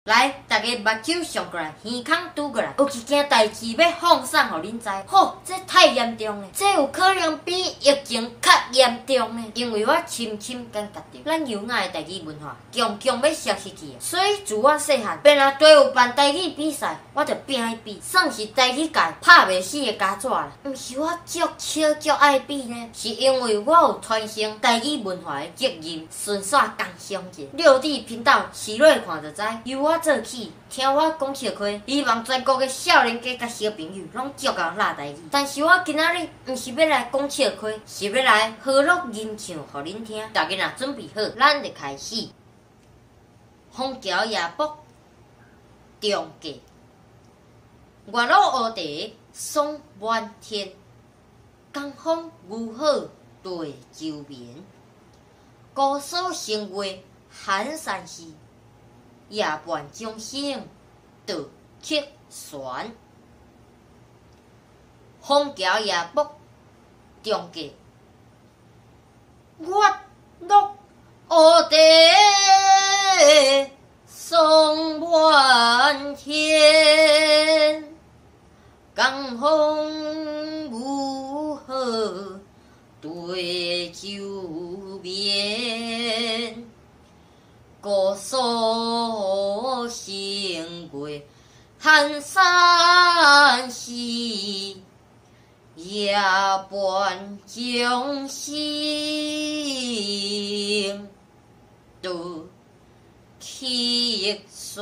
來，逐家目睭聳過來，耳孔拄過來，有一件代誌欲放送予恁知。吼，這太嚴重了，這有可能比疫情較嚴重呢。因為我深深感覺著，咱優雅的台語文化強強欲消失去，所以自我細漢，便若隊有辦台語比賽，我就拼去比，算是台語界拍袂死的家紙啦。毋是我足笑足愛比呢，是因為我有傳承台語文化的責任，順紲共相者。六弟頻道試落看就知，由我做起，聽我講笑話，希望全國的少年家佮小朋友攏足𠢕吶台語。但是我今仔日毋是欲來講笑話，是欲來和樂吟唱予恁聽。大家若準備好，咱就開始。楓橋夜泊中過，月落烏啼霜滿天，江風牛好對酒眠。姑蘇城外寒山寺，夜半鐘聲到客船。楓橋夜泊中過，月落烏啼霜滿天，江風牛好對酒眠。姑蘇城外寒山寺，夜半鐘聲到客船。